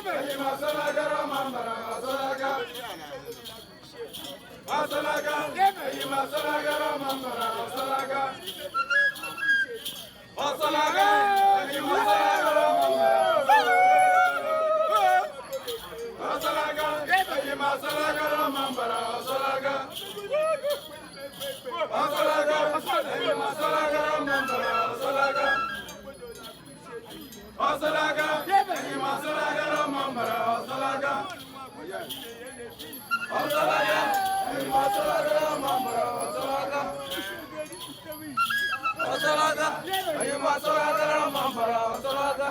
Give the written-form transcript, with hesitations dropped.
Enyi m asọlaga, mambara asọlaga. Asọlaga, enyi m asọlaga, mambara asọlaga. Asọlaga, enyi m asọlaga, mambara. Asọlaga, enyi m asọlaga, mambara asọlaga. Asọlaga, enyi m asọlaga, mambara asọlaga. Asọlaga, enyi m asọlaga, mambara asọlaga. Asọlaga, enyi m asọlaga, mambara asọlaga. Asọlaga, enyi m asọlaga, mambara asọlaga.